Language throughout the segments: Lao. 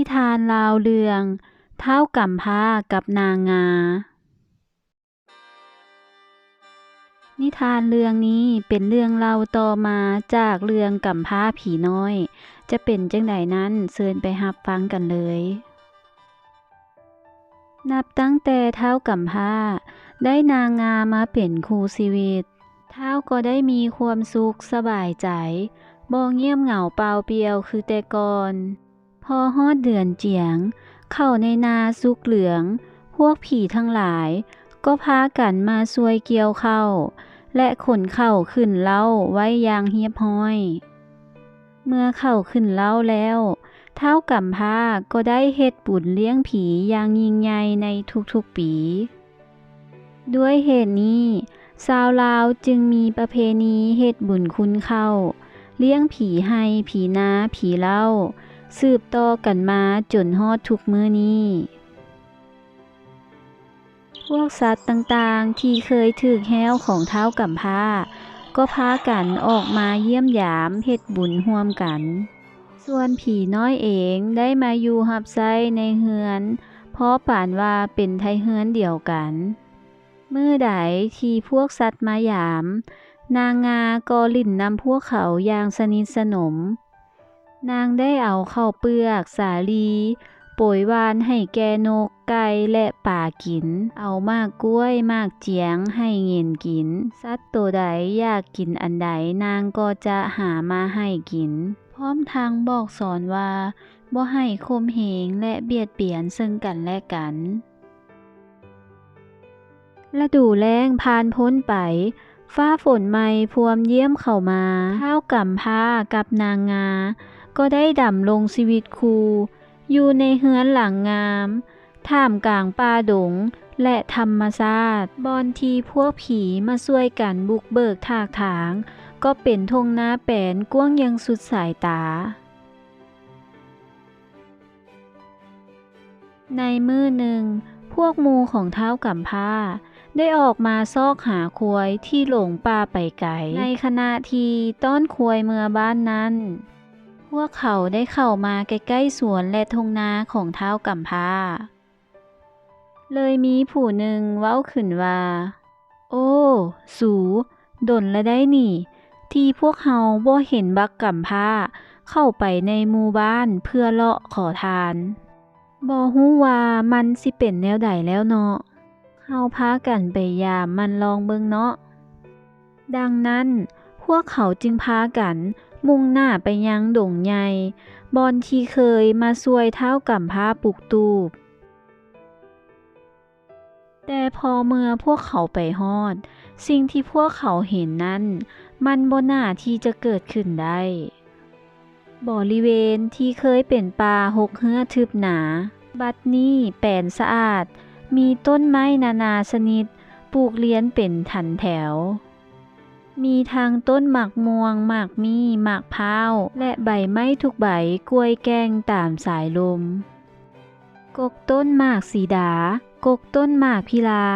ນິທານລາວເລື່ອງ ທ້າວກຳພ້າກັບນາງງາ. ນິທານເລື່ອງນີ້ເປັນເລື່ອງເລົ່າຕໍ່ມາຈາກເລື່ອງກຳພ້າຜີນ້ອຍ, ຈະເປັນຈັ່ງໃດນັ້ນ ເຊີນໄປຮັບຟັງກັນເລີຍ. ນັບຕັ້ງແຕ່ທ້າວກຳພ້າໄດ້ນາງງາມາເປັນຄູ່ຊີວິດ, ທ້າວກໍໄດ້ມີຄວາມສຸກສະບາຍໃຈ, ບໍ່ງຽບເຫງົາເປົ່າປ່ຽວຄືແຕ່ກ່ອນ. ພໍຮອດເດືອນຈຽງ, ເຂົ້າໃນນາສຸກເຫຼືອງ, ພວກຜີທັງຫຼາຍກໍພາກັນມາຊ່ວຍກ່ຽວເຂົ້າ ແລະ ຂົນເຂົ້າຂຶ້ນເລົ້າໄວ້ຢ່າງຮຽບຮ້ອຍ. ເມື່ອເຂົ້າຂຶ້ນເລົ້າແລ້ວ, ທ້າວກຳພ້າກໍໄດ້ເຮັດບຸນລ້ຽງຜີຢ່າງຍິ່ງໃຫຍ່ໃນທຸກໆປີ. ດ້ວຍເຫດນີ້, ຊາວລາວຈຶ່ງມີປະເພນີເຮັດບຸນຄຸນເຂົ້າ, ລ້ຽງຜີໄຮ່, ຜີນາ, ຜີເລົ້າ, ສືບຕໍ່ກັນມາຈົນຮອດທຸກມື້ນີ້. ພວກສັດຕ່າງໆທີ່ເຄີຍຖືກແຮ້ວຂອງທ້າວກຳພ້າ ກໍພາກັນອອກມາຢ້ຽມຢາມເຮັດບຸນຮ່ວມກັນ. ສ່ວນຜີນ້ອຍເອງໄດ້ມາຢູ່ຮັບໃຊ້ໃນເຮືອນ ພໍປານວ່າເປັນໄທເຮືອນດຽວກັນ. ມື້ໃດທີ່ພວກສັດມາຢາມ, ນາງງາກໍຫຼິ້ນນຳພວກເຂົາຢ່າງສະໜິດສະໜົມ. ນາງໄດ້ເອົາເຂົ້າເປືອກ, ສາລີ, ໂປຍຫວ່ານໃຫ້ແກ່ນົກ, ໄກ່ ແລະ ປາກິນ, ເອົາໝາກກ້ວຍ, ໝາກຈຽງໃຫ້ເຫງັນກິນ. ສັດໂຕໃດຢາກກິນອັນໃດ, ນາງກໍຈະຫາມາໃຫ້ກິນ, ພ້ອມທັງບອກສອນວ່າບໍ່ໃຫ້ຂົ່ມເຫງ ແລະ ບຽດບຽນເຊິ່ງກັນແລະກັນ. ລະດູແລ້ງຜ່ານພົ້ນໄປ, ຟ້າຝົນໃໝ່ພວມຢ້ຽມເຂົ້າມາ. ທ້າວກຳພ້າກັບນາງງາກໍໄດ້ດຳລົງຊີວິດຄູ່ຢູ່ໃນເຮືອນຫຼັງງາມ, ທ່າມກາງປ່າດົງ ແລະ ທຳມະຊາດ. ບ່ອນທີ່ພວກຜີມາຊ່ວຍກັນບຸກເບີກຖາກຖາງ ກໍເປັນທົ່ງນາແປນກວ້າງຢ່າງສຸດສາຍຕາ. ໃນມື້ໜຶ່ງ, ພວກໝູ່ຂອງທ້າວກຳພ້າໄດ້ອອກມາຊອກຫາຄວາຍທີ່ຫຼົງປ່າໄປໄກ. ໃນຂະນະທີ່ຕ້ອນຄວາຍເມືອບ້ານນັ້ນ, ພວກເຂົາໄດ້ເຂົ້າມາໃກ້ໆສວນ ແລະ ທົ່ງນາຂອງທ້າວກຳພ້າ. ເລີຍມີຜູ້ໜຶ່ງເວົ້າຂຶ້ນວ່າ, ໂອ້, ສູ, ດົນລະໄດ໋ນີ້ ທີ່ພວກເຮົາບໍ່ເຫັນບັກກຳພ້າເຂົ້າໄປໃນໝູ່ບ້ານເພື່ອເລາະຂໍທານ. ບໍ່ຮູ້ວ່າມັນຊິເປັນແນວໃດແລ້ວເນາະ. ເຮົາພາກັນໄປຢາມມັນລອງເບິ່ງເນາະ. ດັ່ງນັ້ນ, ພວກເຂົາຈຶ່ງພາກັນມຸ່ງໜ້າໄປຍັງດົງໃຫຍ່, ບ່ອນທີ່ເຄີຍມາຊ່ວຍທ້າວກຳພ້າປຸກຕູບ. ແຕ່ພໍເມື່ອພວກເຂົາໄປຮອດ, ສິ່ງທີ່ພວກເຂົາເຫັນນັ້ນ ມັນບໍ່ໜ້າທີ່ຈະເກີດຂຶ້ນໄດ້. ບໍລິເວນທີ່ເຄີຍເປັນປ່າຮົກເຮື້ອທຶບໜາ, ບັດນີ້ແປນສະອາດ, ມີຕົ້ນໄມ້ນານາຊະນິດປູກລຽນເປັນຖັນແຖວ. ມີທັງຕົ້ນໝາກມ່ວງ, ໝາກມີ້, ໝາກພ້າວ ແລະ ໃບໄມ້ທຸກໃບກ່ວຍແກ່ງຕາມສາຍລົມ. ກົກຕົ້ນໝາກສີດາ, ກົກຕົ້ນໝາກພິລາ,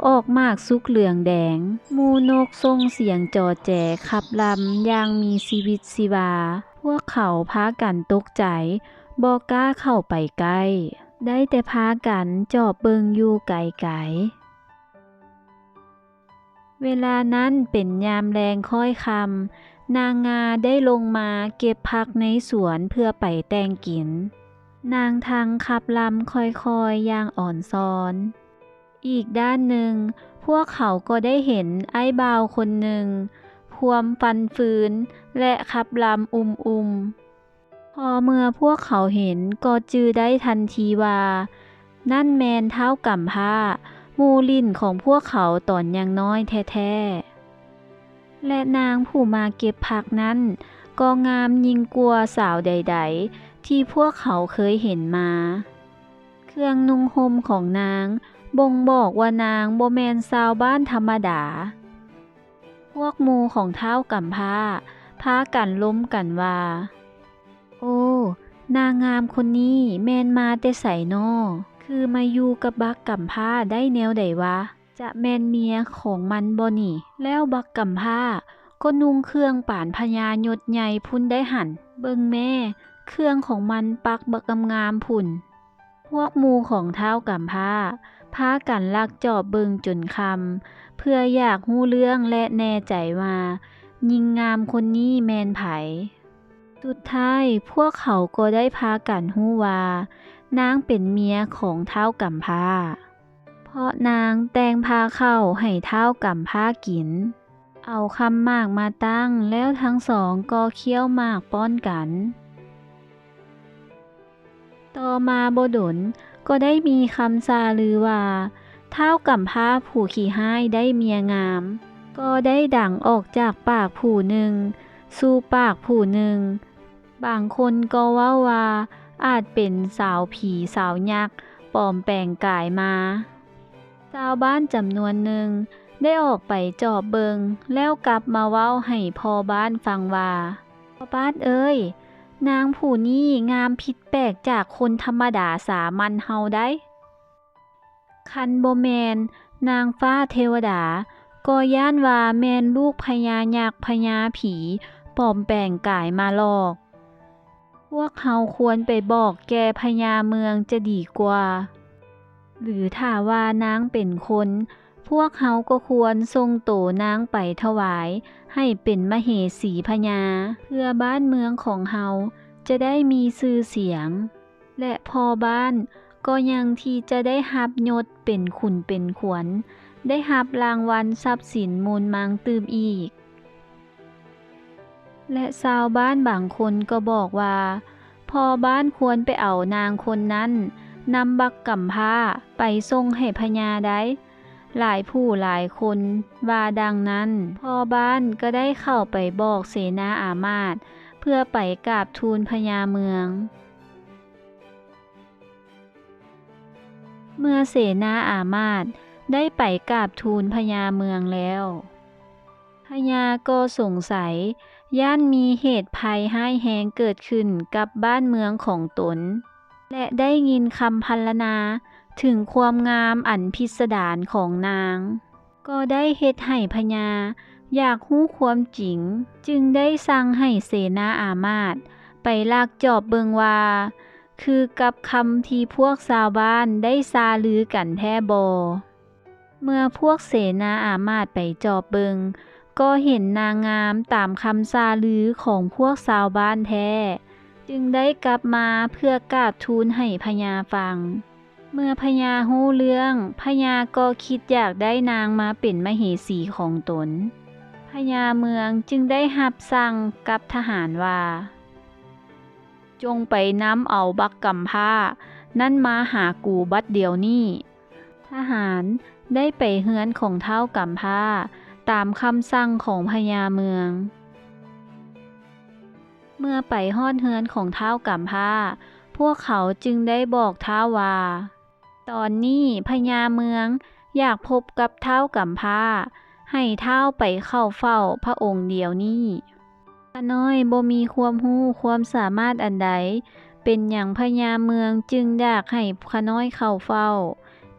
ອອກໝາກສຸກເຫຼືອງແດງ. ໝູ່ນົກສົ່ງສຽງຈໍແຈຂັບລຳຢ່າງມີຊີວິດຊີວາ. ພວກເຂົາພາກັນຕົກໃຈ, ບໍ່ກ້າເຂົ້າໄປໃກ້, ໄດ້ແຕ່ພາກັນຈອບເບິ່ງຢູ່ໄກໆ. ເວລານັ້ນເປັນຍາມແລງຄ້ອຍຄ່ຳ, ນາງງາໄດ້ລົງມາເກັບຜັກໃນສວນເພື່ອໄປແຕ່ງກິນ. ນາງທັງຂັບລຳຄ່ອຍໆຢ່າງອ່ອນຊອນ. ອີກດ້ານໜຶ່ງ, ພວກເຂົາກໍໄດ້ເຫັນອ້າຍບ່າວຄົນໜຶ່ງ ພວມຟັນຟືນ ແລະ ຂັບລຳອຸ່ມໆ. ພໍເມື່ອພວກເຂົາເຫັນກໍຈື່ໄດ້ທັນທີວ່າ ນັ້ນແມ່ນທ້າວກຳພ້າ ໝູ່ຫຼິ້ນຂອງພວກເຂົາຕອນຍັງນ້ອຍແທ້ໆ. ແລະ ນາງຜູ້ມາເກັບຜັກນັ້ນກໍງາມຍິ່ງກວ່າສາວໃດໆທີ່ພວກເຂົາເຄີຍເຫັນມາ. ເຄື່ອງນຸ່ງຫົ່ມຂອງນາງບົ່ງບອກວ່ານາງບໍ່ແມ່ນຊາວບ້ານທຳມະດາ. ພວກໝູ່ຂອງທ້າວກຳພ້າພາກັນລົມກັນວ່າ, ໂອ້, ນາງງາມຄົນນີ້ແມ່ນມາແຕ່ໃສນໍ? ຄືມາຢູ່ກັບບັກກຳພ້າໄດ້ແນວໃດວະ? ຈະແມ່ນເມຍຂອງມັນບໍ່ນີ້? ແລ້ວບັກກຳພ້າກໍນຸ່ງເຄື່ອງປານພະຍາຍົດໃຫຍ່ພຸ້ນໄດ໋ຫັ້ນ. ເບິ່ງແມ້, ເຄື່ອງຂອງມັນປັກບັກງາມໆພຸ້ນ. ພວກໝູ່ຂອງທ້າວກຳພ້າພາກັນລັກຈອບເບິ່ງຈົນຄ່ຳ ເພື່ອຢາກຮູ້ເລື່ອງ ແລະ ແນ່ໃຈວ່າຍິງງາມຄົນນີ້ແມ່ນໃຜ. ສຸດທ້າຍພວກເຂົາກໍໄດ້ພາກັນຮູ້ວ່ານາງເປັນເມຍຂອງທ້າວກຳພ້າ ເພາະນາງແຕ່ງພາເຂົ້າໃຫ້ທ້າວກຳພ້າກິນ, ເອົາຄຳໝາກມາຕັ້ງ ແລ້ວທັງສອງກໍຄ້ຽວໝາກປ້ອນກັນ. ຕໍ່ມາບໍ່ດົນກໍໄດ້ມີຄຳຊ່າລືວ່າ ທ້າວກຳພ້າຜູ້ຂີ້ຮ້າຍໄດ້ເມຍງາມ ກໍໄດ້ດັງອອກຈາກປາກຜູ້ໜຶ່ງສູ່ປາກຜູ້ໜຶ່ງ. ບາງຄົນກໍເວົ້າວ່າອາດເປັນສາວຜີສາວຍັກປອມແປງກາຍມາ. ຊາວບ້ານຈຳນວນໜຶ່ງໄດ້ອອກໄປຈອບເບິ່ງ ແລ້ວກັບມາເວົ້າໃຫ້ພໍ່ບ້ານຟັງວ່າ ພໍ່ປາດເອີຍ, ນາງຜູ້ນີ້ງາມຜິດແປກຈາກຄົນທຳມະດາສາມັນເຮົາໄດ໋. ຄັນບໍ່ແມ່ນນາງຟ້າເທວະດາ ກໍຢ້ານວ່າແມ່ນລູກພະຍາຍັກພະຍາຜີປອມແປງກາຍມາຫຼອກ. ພວກເຮົາຄວນໄປບອກແກ່ພະຍາເມືອງຈະດີກວ່າ. ຫຼືຖ້າວ່ານາງເປັນຄົນ, ພວກເຮົາກໍຄວນສົ່ງໂຕນາງໄປຖວາຍໃຫ້ເປັນມະເຫສີພະຍາ ເພື່ອບ້ານເມືອງຂອງເຮົາຈະໄດ້ມີຊື່ສຽງ ແລະ ພໍ່ບ້ານກໍຍັງທີ່ຈະໄດ້ຮັບຍົດເປັນຂຸນເປັນຂວັນ, ໄດ້ຮັບລາງວັນຊັບສິນມູນມັງຕື່ມອີກ. ແລະ ຊາວບ້ານບາງຄົນກໍບອກວ່າ ພໍ່ບ້ານຄວນໄປເອົານາງຄົນນັ້ນນຳບັກກຳພ້າໄປສົ່ງໃຫ້ພະຍາໄດ໋. ຫຼາຍຜູ້ຫຼາຍຄົນວ່າດັ່ງນັ້ນ, ພໍ່ບ້ານກໍໄດ້ເຂົ້າໄປບອກເສນາອາມາດ ເພື່ອໄປກາບທູນພະຍາເມືອງ. ເມື່ອເສນາອາມາດໄດ້ໄປກາບທູນພະຍາເມືອງແລ້ວ, ພະຍາກໍສົງໄສຢ້ານມີເຫດໄພຮ້າຍແຮງເກີດຂຶ້ນກັບບ້ານເມືອງຂອງຕົນ ແລະ ໄດ້ຍິນຄຳພັນລະນາເຖິງຄວາມງາມອັນພິດສະດານຂອງນາງ. ກໍໄດ້ເຮັດໃຫ້ພະຍາຢາກຮູ້ຄວາມຈິງ, ຈຶ່ງໄດ້ສັ່ງໃຫ້ເສນາອາມາດໄປລັກຈອບເບິ່ງວ່າ ຄືກັບຄຳທີ່ພວກຊາວບ້ານໄດ້ຊ່າລືກັນແທ້ບໍ່. ເມື່ອພວກເສນາອາມາດໄປຈອບເບິ່ງ, ກໍເຫັນນາງງາມຕາມຄຳຊ່າລືຂອງພວກຊາວບ້ານແທ້, ຈຶ່ງໄດ້ກັບມາເພື່ອກາບທູນໃຫ້ພະຍາຟັງ. ເມື່ອພະຍາຮູ້ເລື່ອງ, ພະຍາກໍຄິດຢາກໄດ້ນາງມາເປັນມະເຫສີຂອງຕົນ. ພະຍາເມືອງຈຶ່ງໄດ້ຮັບສັ່ງກັບທະຫານວ່າ, ຈົ່ງໄປນຳເອົາບັກກຳພ້ານັ້ນມາຫາກູບັດດຽວນີ້. ທະຫານໄດ້ໄປເຮືອນຂອງທ້າວກຳພ້າຕາມຄຳສັ່ງຂອງພະຍາເມືອງ. ເມື່ອໄປຮອດເຮືອນຂອງທ້າວກຳພ້າ, ພວກເຂົາຈຶ່ງໄດ້ບອກທ້າວວ່າ, ຕອນນີ້ພະຍາເມືອງຢາກພົບກັບທ້າວກຳພ້າ, ໃຫ້ທ້າວໄປເຂົ້າເຝົ້າພະອົງດຽວນີ້. ຂ້ານ້ອຍບໍ່ມີຄວາມຮູ້ຄວາມສາມາດອັນໃດ, ເປັນຫຍັງພະຍາເມືອງຈຶ່ງຢາກໃຫ້ຂ້ານ້ອຍເຂົ້າເຝົ້າ?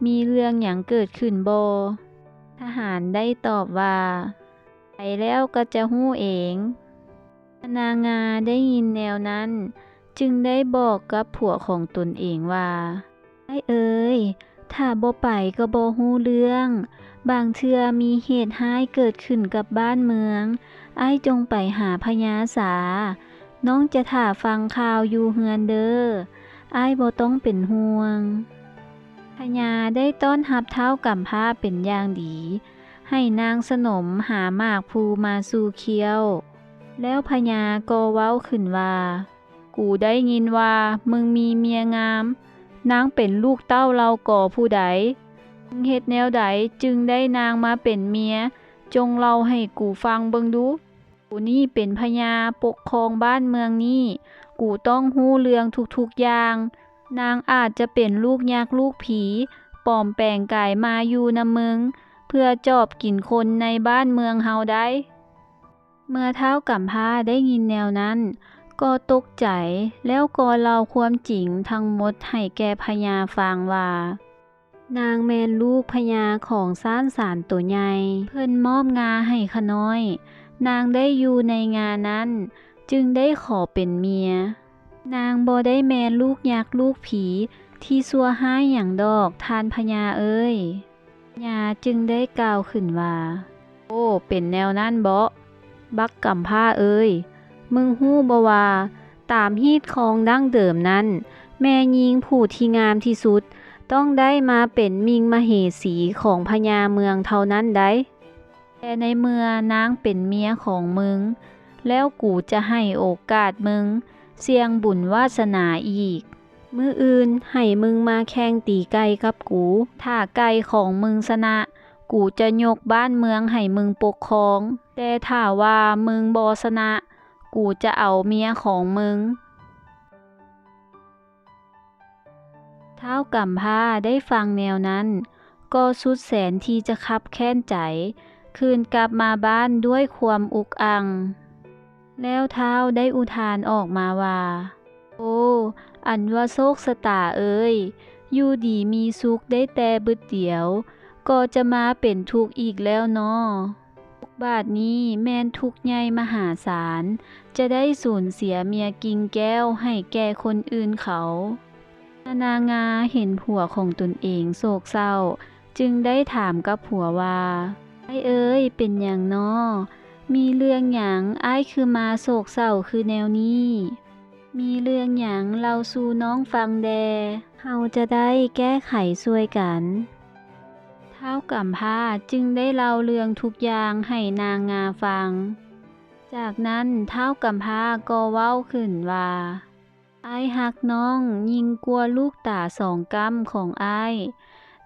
ມີເລື່ອງຫຍັງເກີດຂຶ້ນບໍ່? ທະຫານໄດ້ຕອບວ່າ, ໄປແລ້ວກໍຈະຮູ້ເອງ. ເມື່ອນາງງາໄດ້ຍິນແນວນັ້ນ, ຈຶ່ງໄດ້ບອກກັບຜົວຂອງຕົນເອງວ່າ, ອ້າຍເອີຍ, ຖ້າບໍ່ໄປກໍບໍ່ຮູ້ເລື່ອງ. ບາງເທື່ອມີເຫດຮ້າຍເກີດຂຶ້ນກັບບ້ານເມືອງ. ອ້າຍຈົ່ງໄປຫາພະຍາສາ. ນ້ອງຈະຖ້າຟັງຂ່າວຢູ່ເຮືອນເດີ້. ອ້າຍບໍ່ຕ້ອງເປັນຫ່ວງ. ພະຍາໄດ້ຕ້ອນຮັບທ້າວກຳພ້າເປັນຢ່າງດີ, ໃຫ້ນາງສະໜົມຫາໝາກພູມາສູ່ຄ້ຽວ. ແລ້ວພະຍາກໍເວົ້າຂຶ້ນວ່າ, ກູໄດ້ຍິນວ່າມຶງມີເມຍງາມ, ນາງເປັນລູກເຕົ້າເຫຼົ່າກໍຜູ້ໃດ? ມຶງເຮັດແນວໃດຈຶ່ງໄດ້ນາງມາເປັນເມຍ? ຈົ່ງເລົ່າໃຫ້ກູຟັງເບິ່ງດູ. ກູນີ້ເປັນພະຍາປົກຄອງບ້ານເມືອງນີ້, ກູຕ້ອງຮູ້ເລື່ອງທຸກໆຢ່າງ. ນາງອາດຈະເປັນລູກຍັກລູກຜີ ປອມແປງກາຍມາຢູ່ນຳມຶງ ເພື່ອຈອບກິນຄົນໃນບ້ານເມືອງເຮົາໄດ໋. ເມື່ອທ້າວກຳພ້າໄດ້ຍິນແນວນັ້ນ ກໍຕົກໃຈ ແລ້ວກໍເລົ່າຄວາມຈິງທັງໝົດໃຫ້ແກ່ພະຍາຟັງວ່າ ນາງແມ່ນລູກພະຍາຂອງຊ້າງສານໂຕໃຫຍ່ ເພິ່ນມອບງາໃຫ້ຂ້ານ້ອຍ, ນາງໄດ້ຢູ່ໃນງານັ້ນ ຈຶ່ງໄດ້ຂໍເປັນເມຍ. ນາງບໍ່ໄດ້ແມ່ນລູກຍັກລູກຜີທີ່ຊົ່ວຮ້າຍຫຍັງດອກ ທ່ານພະຍາເອີຍ. ຍາຈຶ່ງໄດ້ກ່າວຂຶ້ນວ່າ, ໂອ້ ເປັນແນວນັ້ນເບາະ ບັກກຳພ້າເອີຍ. ມຶງຮູ້ບໍ່ວ່າ ຕາມຮີດຄອງດັ້ງເດີມນັ້ນ, ແມ່ຍິງຜູ້ທີ່ງາມທີ່ສຸດ ຕ້ອງໄດ້ມາເປັນມິ່ງມະເຫສີຂອງພະຍາເມືອງເທົ່ານັ້ນໃດ໋. ແຕ່ໃນເມື່ອນາງເປັນເມຍຂອງມຶງແລ້ວ, ກູຈະໃຫ້ໂອກາດມຶງສ່ຽງບຸນວາສະໜາອີກ. ມື້ອື່ນໃຫ້ມຶງມາແຂ່ງຕີໄກ່ກັບກູ. ຖ້າໄກ່ຂອງມຶງຊະນະ, ກູຈະຍົກບ້ານເມືອງໃຫ້ມຶງປົກຄອງ. ແຕ່ຖ້າວ່າມຶງບໍ່ຊະນະ, ກູຈະເອົາເມຍຂອງມຶງ. ທ້າວກຳພ້າໄດ້ຟັງແນວນັ້ນ, ກໍສຸດແສນທີ່ຈະຄັບແຄ້ນໃຈ, ຄືນກັບມາບ້ານດ້ວຍຄວາມອຸກອັ່ງ. ແລ້ວທ້າວໄດ້ອຸທານອອກມາວ່າ, ໂອ້ ອັນວ່າໂຊກຊະຕາເອີຍ, ຢູ່ດີມີສຸກໄດ້ແຕ່ບຶດດຽວ, ກໍຈະມາເປັນທຸກອີກແລ້ວນໍ. ທຸກບາດນີ້ແມ່ນທຸກໃຫຍ່ມະຫາສານ, ຈະໄດ້ສູນເສຍເມຍກິ່ງແກ້ວໃຫ້ແກ່ຄົນອື່ນເຂົາ. ນາງາເຫັນຜົວຂອງຕົນເອງໂສກເສົ້າ, ຈຶ່ງໄດ້ຖາມກັບຜົວວ່າ, ອ້າຍເອີຍ, ເປັນຫຍັງນໍ? ມີເລື່ອງຫຍັງອ້າຍຄືມາໂສກເສົ້າຄືແນວນີ້? ມີເລື່ອງຫຍັງເລົ່າສູ່ນ້ອງຟັງແດ່, ເຮົາຈະໄດ້ແກ້ໄຂຊ່ວຍກັນ. ທ້າວກຳພ້າຈຶ່ງໄດ້ເລົ່າເລື່ອງທຸກຢ່າງໃຫ້ນາງງາຟັງ. ຈາກນັ້ນທ້າວກຳພ້າກໍເວົ້າຂຶ້ນວ່າ, ອ້າຍຮັກນ້ອງຍິ່ງກວ່າລູກຕາສອງກ້ຳຂອງອ້າຍ.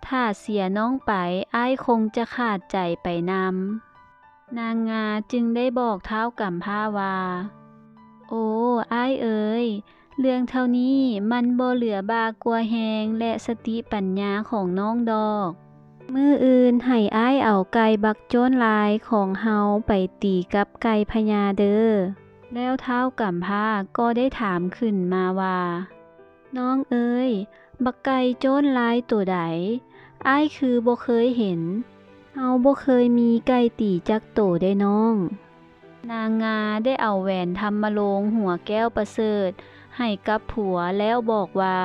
ຖ້າເສຍນ້ອງໄປ, ອ້າຍຄົງຈະຂາດໃຈໄປນຳ. ນາງງາຈຶ່ງໄດ້ບອກທ້າວກຳພ້າວ່າ, ໂອ້ ອ້າຍເອີຍ, ເລື່ອງເທົ່ານີ້ມັນບໍ່ເຫຼືອບາກວ່າແຮງ ແລະ ສະຕິປັນຍາຂອງນ້ອງດອກ. ມື້ອື່ນໃຫ້ອ້າຍເອົາໄກ່ບັກໂຈ້ນລາຍຂອງເຮົາໄປຕີກັບໄກ່ພະຍາເດີ. ແລ້ວທ້າວກຳພ້າກໍໄດ້ຖາມຂຶ້ນມາວ່າ, ນ້ອງເອີຍ, ບັກໄກ່ໂຈ້ນລາຍໂຕໃດ? ອ້າຍຄືບໍ່ເຄີຍເຫັນ. ເຮົາບໍ່ເຄີຍມີໄກ່ຕີຈັກໂຕເດ້ນ້ອງ. ນາງງາໄດ້ເອົາແຫວນທຳມະໂລງຫົວແກ້ວປະເສີດໃຫ້ກັບຜົວແລ້ວບອກວ່າ,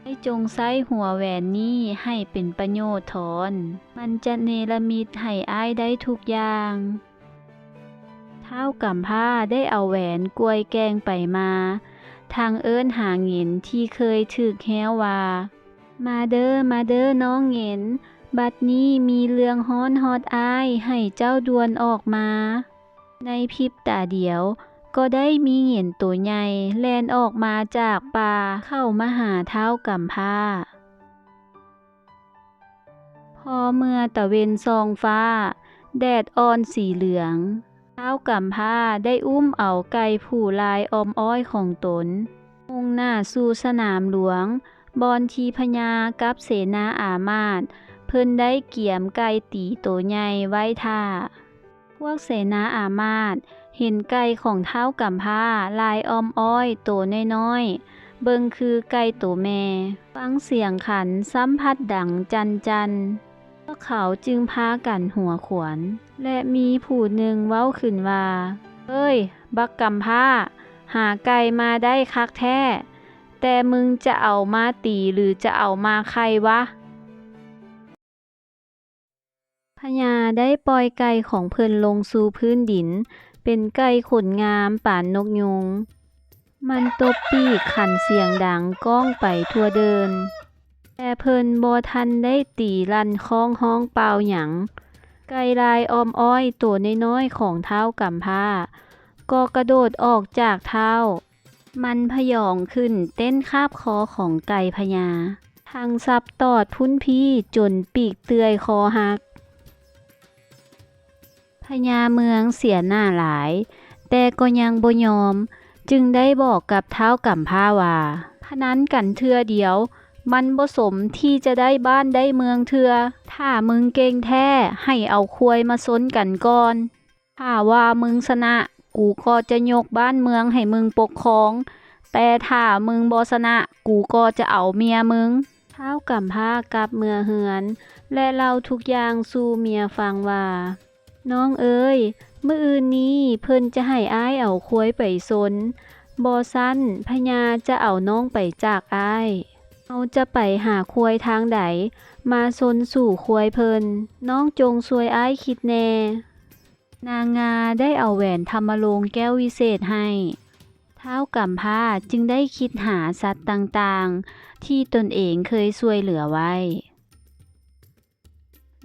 ອ້າຍຈົ່ງໃຊ້ຫົວແຫວນນີ້ໃຫ້ເປັນປະໂຫຍດຖອນ, ມັນຈະເນລະມິດໃຫ້ອ້າຍໄດ້ທຸກຢ່າງ. ທ້າວກຳພ້າໄດ້ເອົາແຫວນກວຍແກ່ງໄປມາ, ທັງເອີ້ນຫາເຫງັນທີ່ເຄີຍຖືກແຮ້ວວ່າ, ມາເດີ, ມາເດີນ້ອງເຫງັນ, ບັດນີ້ມີເລື່ອງຮ້ອນຮອດອ້າຍ, ໃຫ້ເຈົ້າດ່ວນອອກມາ. ໃນພິບຕາດຽວກໍໄດ້ມີເຫງັນໂຕໃຫຍ່ແລ່ນອອກມາຈາກປ່າເຂົ້າມາຫາທ້າວກຳພ້າ. ພໍເມື່ອຕາເວັນສ່ອງຟ້າ, ແດດອ່ອນສີເຫຼືອງ, ທ້າວກຳພ້າໄດ້ອຸ້ມເອົາໄກ່ຜູ້ລາຍອ້ອມອ້ອຍຂອງຕົນ, ມຸ່ງໜ້າສູ່ສະໜາມຫຼວງ, ບ່ອນທີ່ພະຍາກັບເສນາອາມາດເພິ່ນໄດ້ກຽມໄກ່ຕີໂຕໃຫຍ່ໄວ້ຖ້າ. ພວກເສນາອາມາດເຫັນໄກ່ຂອງທ້າວກຳພ້າລາຍອ້ອມອ້ອຍໂຕນ້ອຍໆ, ເບິ່ງຄືໄກ່ໂຕແມ່. ຟັງສຽງຂັນຊ້ຳພັດດັງຈັນໆ, ພວກເຂົາຈຶ່ງພາກັນຫົວຂວັນ ແລະ ມີຜູ້ໜຶ່ງເວົ້າຂຶ້ນວ່າ, ເອີຍ, ບັກກຳພ້າ, ຫາໄກ່ມາໄດ້ຄັກແທ້, ແຕ່ມຶງຈະເອົາມາຕີ ຫຼື ຈະເອົາມາໄຂ່ວະ? ພະຍາໄດ້ປ່ອຍໄກ່ຂອງເພິ່ນລົງສູ່ພື້ນດິນ, ເປັນໄກ່ຂົນງາມປານນົກຍຸງ. ມັນຕົບປີກຂັນສຽງດັງກ້ອງໄປທົ່ວເດີ່ນ, ແຕ່ເພິ່ນບໍ່ທັນໄດ້ຕີລັ່ນຄ້ອງຮ້ອງປ່າວຫຍັງ, ໄກ່ລາຍອ້ອມອ້ອຍໂຕນ້ອຍໆຂອງທ້າວກຳພ້າກໍກະໂດດອອກຈາກທ້າວ. ມັນພະຍອງຂຶ້ນເຕັ້ນຄາບຄໍຂອງໄກ່ພະຍາ, ທັງສັບຕອດພຸ້ນພີ້ຈົນປີກເປື່ອຍຄໍຫັກ. ພະຍາເມືອງເສຍໜ້າຫຼາຍ, ແຕ່ກໍຍັງບໍ່ຍອມ, ຈຶ່ງໄດ້ບອກກັບທ້າວກຳພ້າວ່າ, ພະນັນກັນເທື່ອດຽວ, ມັນບໍ່ສົມທີ່ຈະໄດ້ບ້ານໄດ້ເມືອງເທື່ອ. ຖ້າມຶງເກັ່ງແທ້, ໃຫ້ເອົາຄວາຍມາຊົນກັນກ່ອນ. ຖ້າວ່າມຶງຊະນະ, ກູກໍຈະຍົກບ້ານເມືອງໃຫ້ມຶງປົກຄອງ, ແຕ່ຖ້າມຶງບໍ່ຊະນະ, ກູກໍຈະເອົາເມຍມຶງ. ທ້າວກຳພ້າກັບເມືອເຮືອນ ແລະ ເລົ່າທຸກຢ່າງສູ່ເມຍຟັງວ່າ, ນ້ອງເອີຍ, ມື້ອື່ນນີ້ເພິ່ນຈະໃຫ້ອ້າຍເອົາຄວາຍໄປຊົນ, ບໍ່ຊັ້ນພະຍາຈະເອົານ້ອງໄປຈາກອ້າຍ. ເຮົາຈະໄປຫາຄວາຍທາງໃດມາຊົນສູ່ຄວາຍເພິ່ນ? ນ້ອງຈົ່ງຊ່ວຍອ້າຍຄິດແດ່. ນາງງາໄດ້ເອົາແຫວນທຳມະໂລງແກ້ວວິເສດໃຫ້. ທ້າວກຳພ້າຈຶ່ງໄດ້ຄິດຫາສັດຕ່າງໆທີ່ຕົນເອງເຄີຍຊ່ວຍເຫຼືອໄວ້.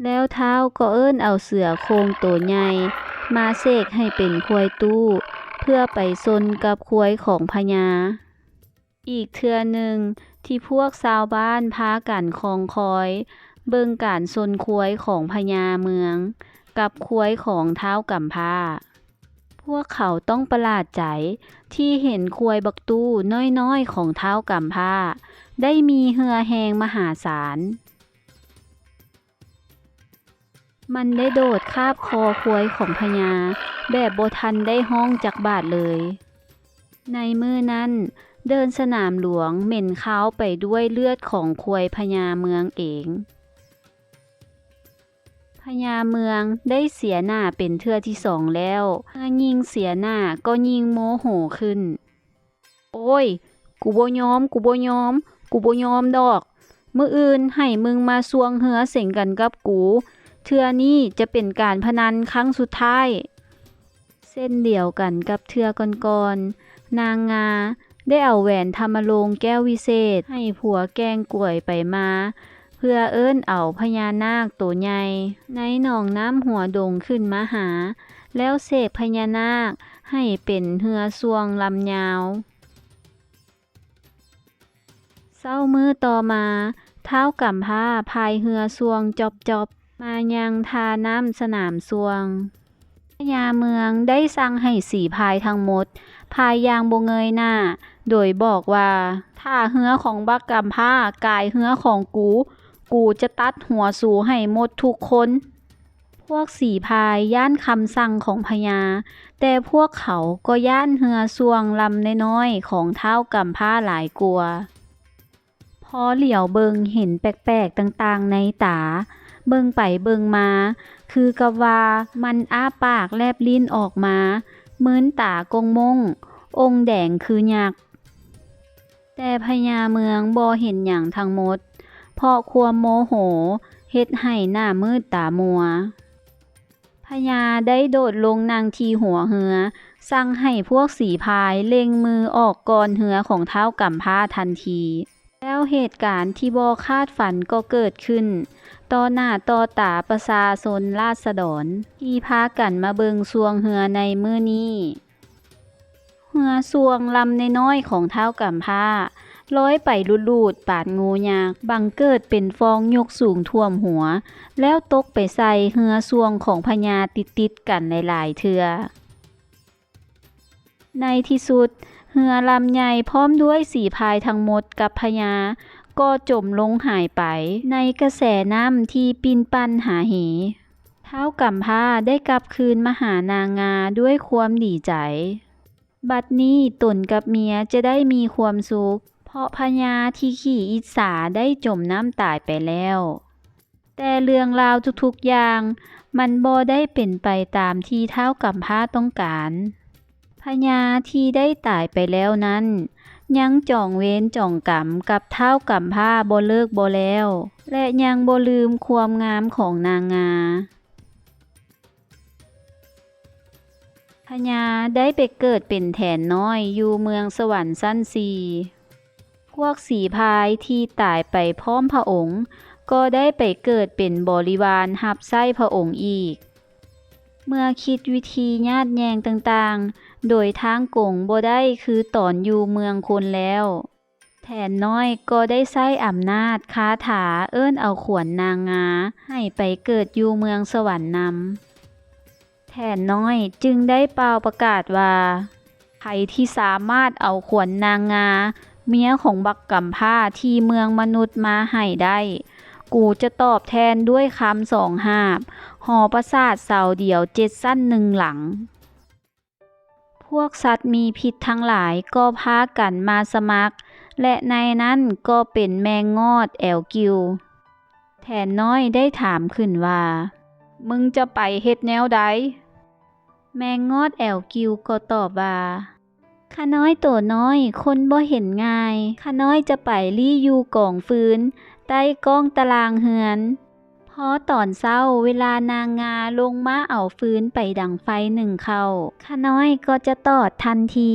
ແລ້ວທ້າວກໍເອີ້ນເອົາເສືອໂຄ່ງໂຕໃຫຍ່ມາເສກໃຫ້ເປັນຄວາຍຕູ້ ເພື່ອໄປຊົນກັບຄວາຍຂອງພະຍາ. ອີກເທື່ອໜຶ່ງທີ່ພວກຊາວບ້ານພາກັນຄອງຄອຍເບິ່ງການຊົນຄວາຍຂອງພະຍາເມືອງກັບຄວາຍຂອງທ້າວກຳພ້າ. ພວກເຂົາຕ້ອງປະຫຼາດໃຈທີ່ເຫັນຄວາຍບັກຕູ້ນ້ອຍໆຂອງທ້າວກຳພ້າໄດ້ມີເຫື່ອແຮງມະຫາສານ. ມັນໄດ້ໂດດຄາບຄໍຄວາຍຂອງພະຍາແບບບໍ່ທັນໄດ້ຮ້ອງຈັກບາດເລີຍ. ໃນມື້ນັ້ນ ເດີ່ນສະໜາມຫຼວງເໝັນຄາວໄປດ້ວຍເລືອດຂອງຄວາຍພະຍາເມືອງເອງ. ພະຍາເມືອງໄດ້ເສຍໜ້າເປັນເທື່ອທີສອງແລ້ວ. ເມື່ອຍິ່ງເສຍໜ້າກໍຍິ່ງໂມໂຫຂຶ້ນ. ໂອ້ຍ ກູບໍ່ຍອມ ກູບໍ່ຍອມ ກູບໍ່ຍອມດອກ. ມື້ອື່ນໃຫ້ມຶງມາຊ່ວງເຮືອເສັງກັນກັບກູ. ເທື່ອນີ້ຈະເປັນການພະນັນຄັ້ງສຸດທ້າຍ. ເຊັ່ນດຽວກັນກັບເທື່ອກ່ອນໆ, ນາງງາໄດ້ເອົາແຫວນທຳມະໂລງແກ້ວວິເສດໃຫ້ຜົວແກ່ງກວຍໄປມາ ເພື່ອເອີ້ນເອົາພະຍານາກໂຕໃຫຍ່ໃນໜອງນ້ຳຫົວດົງຂຶ້ນມາຫາ, ແລ້ວເສກພະຍານາກໃຫ້ເປັນເຮືອຊ່ວງລຳຍາວ. ເຊົ້າມື້ຕໍ່ມາ, ທ້າວກຳພ້າພາຍເຮືອຊ່ວງຈອບໆ ມາຍັງທ່ານ້ຳສະໜາມຊ່ວງ. ພະຍາເມືອງໄດ້ສັ່ງໃຫ້ສີພາຍທັງໝົດພາຍຢ່າງບໍ່ເງີຍໜ້າ, ໂດຍບອກວ່າ, ຖ້າເຮືອຂອງບັກກຳພ້າກາຍເຮືອຂອງກູ, ກູຈະຕັດຫົວສູໃຫ້ໝົດທຸກຄົນ. ພວກສີພາຍຢ້ານຄຳສັ່ງຂອງພະຍາ, ແຕ່ພວກເຂົາກໍຢ້ານເຮືອຊ່ວງລຳນ້ອຍໆຂອງທ້າວກຳພ້າຫຼາຍກວ່າ. ພໍຫຼຽວເບິ່ງເຫັນແປກໆຕ່າງໆໃນຕາ, ເບິ່ງໄປເບິ່ງມາ ຄືກັບວ່າມັນອ້າປາກແລບລີ້ນອອກມາ, ມືນຕາກົງມົ້ງ, ອົ່ງແດງຄືຍັກ. ແຕ່ພະຍາເມືອງບໍ່ເຫັນຫຍັງທັງໝົດ, ເພາະຄວາມໂມໂຫເຮັດໃຫ້ໜ້າມືດຕາມົວ. ພະຍາໄດ້ໂດດລົງນັ່ງທີ່ຫົວເຮືອ, ສັ່ງໃຫ້ພວກສີພາຍເລັ່ງມືອອກກ່ອນເຮືອຂອງທ້າວກຳພ້າທັນທີ. ແລ້ວເຫດການທີ່ບໍ່ຄາດຝັນກໍເກີດຂຶ້ນຕໍ່ໜ້າຕໍ່ຕາປະຊາຊົນລາຊະດອນ ທີ່ພາກັນມາເບິ່ງຊ່ວງເຮືອໃນມື້ນີ້. ເຮືອຊ່ວງລຳນ້ອຍໆຂອງທ້າວກຳພ້າ ລອຍໄປຫຼຸດໆປານງູຍັກ, ບັງເກີດເປັນຟອງຍົກສູງຖ້ວມຫົວ, ແລ້ວຕົກໄປໃສ່ເຮືອຊ່ວງຂອງພະຍາຕິດໆກັນຫຼາຍໆເທື່ອ. ໃນທີ່ສຸດ, ເຮືອລຳໃຫຍ່ພ້ອມດ້ວຍສີພາຍທັງໝົດກັບພະຍາ ກໍຈົມລົງຫາຍໄປໃນກະແສນ້ຳທີ່ປິ່ນປັ່ນຫາເຫ. ທ້າວກຳພ້າໄດ້ກັບຄືນມາຫານາງງາດ້ວຍຄວາມດີໃຈ. ບັດນີ້ຕົນກັບເມຍຈະໄດ້ມີຄວາມສຸກ, ເພາະພະຍາທີ່ຂີ້ອິດສາໄດ້ຈົມນ້ຳຕາຍໄປແລ້ວ. ແຕ່ເລື່ອງລາວທຸກໆຢ່າງ ມັນບໍ່ໄດ້ເປັນໄປຕາມທີ່ທ້າວກຳພ້າຕ້ອງການ. ພະຍາທີ່ໄດ້ຕາຍໄປແລ້ວນັ້ນ ຍັງຈອງເວນຈອງກຳກັບທ້າວກຳພ້າບໍ່ເລີກບໍ່ແລ້ວ ແລະ ຍັງບໍ່ລືມຄວາມງາມຂອງນາງງາ. ພະຍາໄດ້ໄປເກີດເປັນແຖນນ້ອຍຢູ່ເມືອງສະຫວັນຊັ້ນສີ່. ພວກສີພາຍທີ່ຕາຍໄປພ້ອມພະອົງ ກໍໄດ້ໄປເກີດເປັນບໍລິວານຮັບໃຊ້ພະອົງອີກ. ເມື່ອຄິດວິທີຍາດແຍ່ງຕ່າງໆ ໂດຍທາງກົງບໍ່ໄດ້ຄືຕອນຢູ່ເມືອງຄົນແລ້ວ, ແຖນນ້ອຍກໍໄດ້ໃຊ້ອຳນາດຄາຖາເອີ້ນເອົາຂວັນນາງງາໃຫ້ໄປເກີດຢູ່ເມືອງສະຫວັນນຳ. ແຖນນ້ອຍຈຶ່ງໄດ້ປ່າວປະກາດວ່າ, ໃຜທີ່ສາມາດເອົາຂວັນນາງງາ ເມຍຂອງບັກກຳພ້າທີ່ເມືອງມະນຸດມາໃຫ້ໄດ້, ກູຈະຕອບແທນດ້ວຍຄຳສອງຫາບ, ຫໍປາສາດເສົາດຽວເຈັດຊັ້ນໜຶ່ງຫຼັງ. ພວກສັດມີພິດທັງຫຼາຍກໍພາກັນມາສະໝັກ ແລະ ໃນນັ້ນກໍເປັນແມງງອດແອວກິວ. ແຖນນ້ອຍໄດ້ຖາມຂຶ້ນວ່າ, ມຶງຈະໄປເຮັດແນວໃດ? ແມງງອດແອວກິວກໍຕອບວ່າ, ໃຜ ຂ້ານ້ອຍໂຕນ້ອຍ ຄົນບໍ່ເຫັນງ່າຍ, ຂ້ານ້ອຍຈະໄປລີ້ຢູ່ກອງຟືນ ໃຕ້ກ້ອງຕະລ່າງເຮືອນ. ພໍຕອນເຊົ້າ ເວລານາງງາລົງມາເອົາຟືນໄປດັງໄຟໜຶ້ງເຂົ້າ, ຂ້ານ້ອຍກໍຈະຕອດທັນທີ.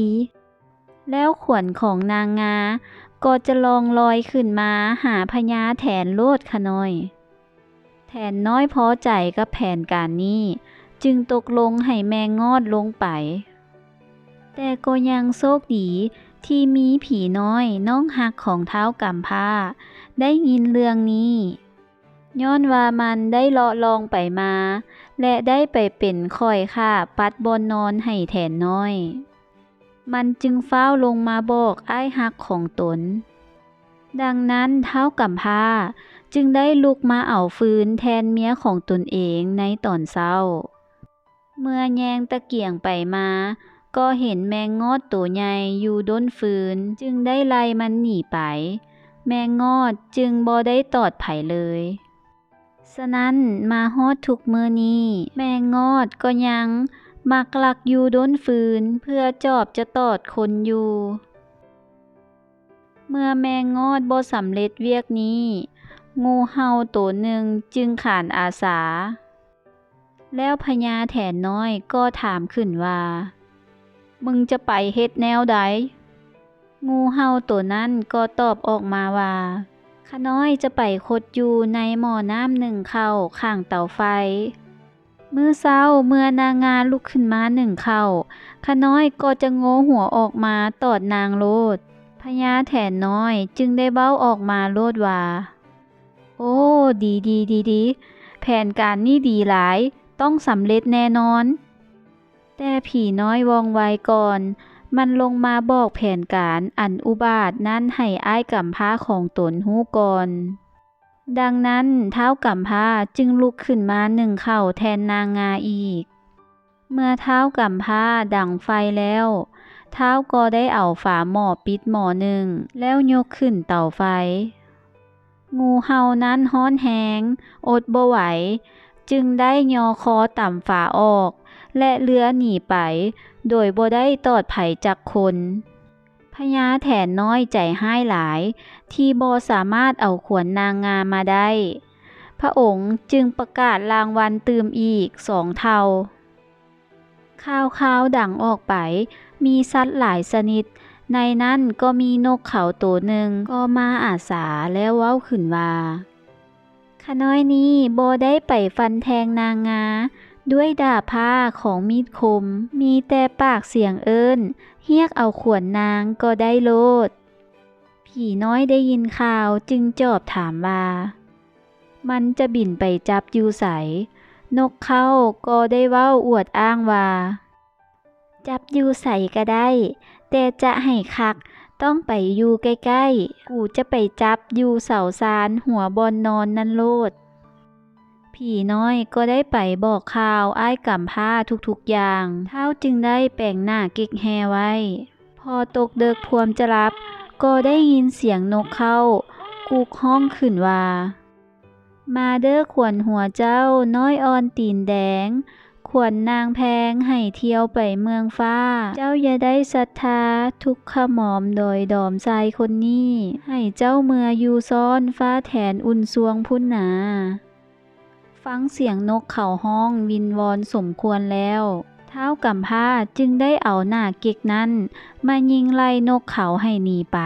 ແລ້ວຂວັນຂອງນາງງາກໍຈະລ່ອງລອຍຂຶ້ນມາຫາພະຍາແຖນໂລດຂ້ານ້ອຍ. ແຖນນ້ອຍພໍໃຈກັບແຜນການນີ້, ຈຶ່ງຕົກລົງໃຫ້ແມງງອດລົງໄປ. ແຕ່ກໍຍັງໂຊກດີທີ່ມີຜີນ້ອຍນ້ອງຮັກຂອງທ້າວກຳພ້າໄດ້ຍິນເລື່ອງນີ້, ຍ້ອນວ່າມັນໄດ້ເລາະລ່ອງໄປມາ ແລະ ໄດ້ໄປເປັນຂ້ອຍຂ້າປັດບ່ອນນອນໃຫ້ແຖນນ້ອຍ. ມັນຈຶ່ງຟ້າວລົງມາບອກອ້າຍຮັກຂອງຕົນ. ດັ່ງນັ້ນ ທ້າວກຳພ້າຈຶ່ງໄດ້ລຸກມາເອົາຟືນແທນເມຍຂອງຕົນເອງໃນຕອນເຊົ້າ. ເມື່ອແຍງຕະກຽງໄປມາ ກໍເຫັນແມງງອດໂຕໃຫຍ່ຢູ່ດົ້ນຟືນ, ຈຶ່ງໄດ້ໄລ່ມັນໜີໄປ. ແມງງອດຈຶ່ງບໍ່ໄດ້ຕອດໃຜເລີຍ. ສະນັ້ນ ມາຮອດທຸກມື້ນີ້ ແມງງອດກໍຍັງມັກລັກຢູ່ດົ້ນຟືນເພື່ອຈອບຈະຕອດຄົນຢູ່. ເມື່ອແມງງອດບໍ່ສຳເລັດວຽກນີ້, ງູເຫົ່າໂຕໜຶ່ງຈຶ່ງຂານອາສາ. ແລ້ວພະຍາແຖນນ້ອຍກໍຖາມຂຶ້ນວ່າ, ມຶງຈະໄປເຮັດແນວໃດ? ງູເຫົ່າໂຕນັ້ນກໍຕອບອອກມາວ່າ, ຂ້ານ້ອຍຈະໄປຄົດຢູ່ໃນໝໍ້ນ້ຳໜຶ້ງເຂົ້າຂ້າງເຕົາໄຟ. ມື້ເຊົ້າເມື່ອນາງງາລຸກຂຶ້ນມາໜຶ້ງເຂົ້າ, ຂ້ານ້ອຍກໍຈະໂງ່ຫົວອອກມາຕອດນາງໂລດ. ພະຍາແຖນນ້ອຍຈຶ່ງໄດ້ເວົ້າອອກມາໂລດວ່າ, ໂອ້ ດີໆໆໆ, ແຜນການນີ້ດີຫຼາຍ, ຕ້ອງສຳເລັດແນ່ນອນ. ແຕ່ຜີນ້ອຍວ່ອງໄວກ່ອນ, ມັນລົງມາບອກແຜນການອັນອຸບາດນັ້ນໃຫ້ອ້າຍກຳພ້າຂອງຕົນຮູ້ກ່ອນ. ດັ່ງນັ້ນ ທ້າວກຳພ້າຈຶ່ງລຸກຂຶ້ນມາໜຶ້ງເຂົ້າແທນນາງງາອີກ. ເມື່ອທ້າວກຳພ້າດັງໄຟແລ້ວ, ທ້າວກໍໄດ້ເອົາຝາໝໍ້ປິດໝໍ້ໜຶ້ງ ແລ້ວຍົກຂຶ້ນເຕົາໄຟ. ງູເຫົ່ານັ້ນຮ້ອນແຮງ, ອົດບໍ່ໄຫວ, ຈຶ່ງໄດ້ຍໍຄໍຕຳຝາອອກ ແລະ ເລືອໜີໄປ ໂດຍບໍ່ໄດ້ຕອດໃຜຈັກຄົນ. ພະຍາແຖນນ້ອຍໃຈຮ້າຍຫຼາຍ ທີ່ບໍ່ສາມາດເອົາຂວັນນາງງາມາໄດ້. ພະອົງຈຶ່ງປະກາດລາງວັນຕື່ມອີກສອງເທົ່າ. ຂ່າວຄາວດັງອອກໄປ, ມີສັດຫຼາຍຊະນິດ, ໃນນັ້ນກໍມີນົກເຂົາໂຕໜຶ່ງກໍມາອາສາແລ້ວເວົ້າຂຶ້ນວ່າ, ຂ້ານ້ອຍນີ້ບໍ່ໄດ້ໄປຟັນແທງນາງງາດ້ວຍດາບພ້າຂອງມີດຄົມ, ມີແຕ່ປາກສຽງເອີ້ນຮຽກເອົາຂວັນນາງກໍໄດ້ໂລດ. ຜີນ້ອຍໄດ້ຍິນຂ່າວຈຶ່ງຈອບຖາມວ່າ, ມັນຈະບິນໄປຈັບຢູ່ໃສ? ນົກເຂົາກໍໄດ້ເວົ້າອວດອ້າງວ່າ, ຈັບຢູ່ໃສກະໄດ້, ແຕ່ຈະໃຫ້ຄັກ, ຕ້ອງໄປຢູ່ໃກ້ໆ. ກູຈະໄປຈັບຢູ່ເສົາຊານຫົວບ່ອນນອນນັ້ນໂລດ. ຜີນ້ອຍກໍໄດ້ໄປບອກຂ່າວອ້າຍກຳພ້າທຸກໆຢ່າງ. ທ້າວຈຶ່ງໄດ້ແປງໜ້າເກັກແຮ່ໄວ້. ພໍຕົກເດິກພວມຈະຫຼັບ, ກໍໄດ້ຍິນສຽງນົກເຂົາກຸກຮ້ອງຂຶ້ນວ່າ, ມາເດີຂວັນຫົວເຈົ້າ, ນ້ອຍອ່ອນຕີນແດງ, ຂວັນນາງແພງໃຫ້ທ່ຽວໄປເມືອງຟ້າ. ເຈົ້າຢ່າໄດ້ສັດທາທຸກຂະໝອມດອຍດອມຊາຍຄົນນີ້, ໃຫ້ເຈົ້າເມືອຢູ່ຊ້ອນຟ້າແຖນອຸ່ນຊ່ວງພຸ້ນນາ. ຟັງສຽງນົກເຂົາຮ້ອງວິງວອນສົມຄວນແລ້ວ, ທ້າວກຳພ້າຈຶ່ງໄດ້ເອົາໜ້າເກັກນັ້ນມາຍິງໄລ່ນົກເຂົາໃຫ້ໜີໄປ.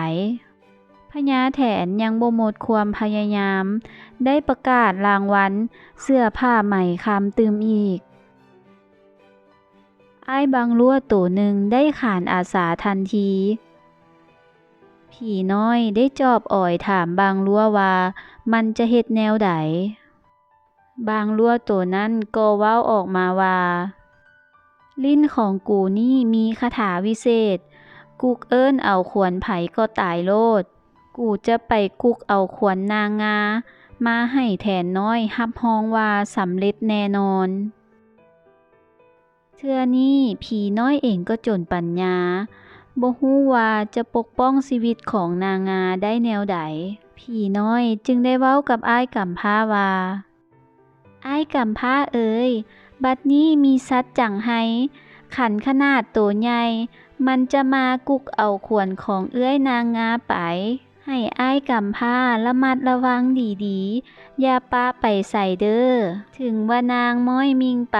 ພະຍາແຖນຍັງບໍ່ໝົດຄວາມພະຍາຍາມ, ໄດ້ປະກາດລາງວັນເສື້ອຜ້າໄໝຄຳຕື່ມອີກ. ອ້າຍບາງລົວໂຕໜຶ່ງໄດ້ຂານອາສາທັນທີ. ຜີນ້ອຍໄດ້ຈອບອອຍຖາມບາງລົວວ່າມັນຈະເຮັດແນວໃດ. ບາງລົວໂຕນັ້ນກໍເວົ້າອອກມາວ່າ, ລີ້ນຂອງກູນີ້ມີຄາຖາວິເສດ, ກຸກເອີ້ນເອົາຂວັນໃຜກໍຕາຍໂລດ. ກູຈະໄປກຸກເອົາຂວັນນາງງາມາໃຫ້ແຖນນ້ອຍ, ຮັບຮອງວ່າສຳເລັດແນ່ນອນ. ເທື່ອນີ້ຜີນ້ອຍເອງກໍຈົນປັນຍາ, ບໍ່ຮູ້ວ່າຈະປົກປ້ອງຊີວິດຂອງນາງງາໄດ້ແນວໃດ. ຜີນ້ອຍຈຶ່ງໄດ້ເວົ້າກັບອ້າຍກຳພ້າວ່າ, ອ້າຍກຳພ້າເອີຍ, ບັດນີ້ມີສັດຈັງໄຮ, ຂັນຂະໜາດໂຕໃຫຍ່, ມັນຈະມາກຸກເອົາຂວັນຂອງເອື້ອຍນາງງາໄປ. ໃຫ້ອ້າຍກຳພ້າລະມັດລະວັງດີໆ, ຢ່າປະໄປໃສເດີ້. ເຖິງວ່ານາງມ້ອຍມິ່ງໄປ,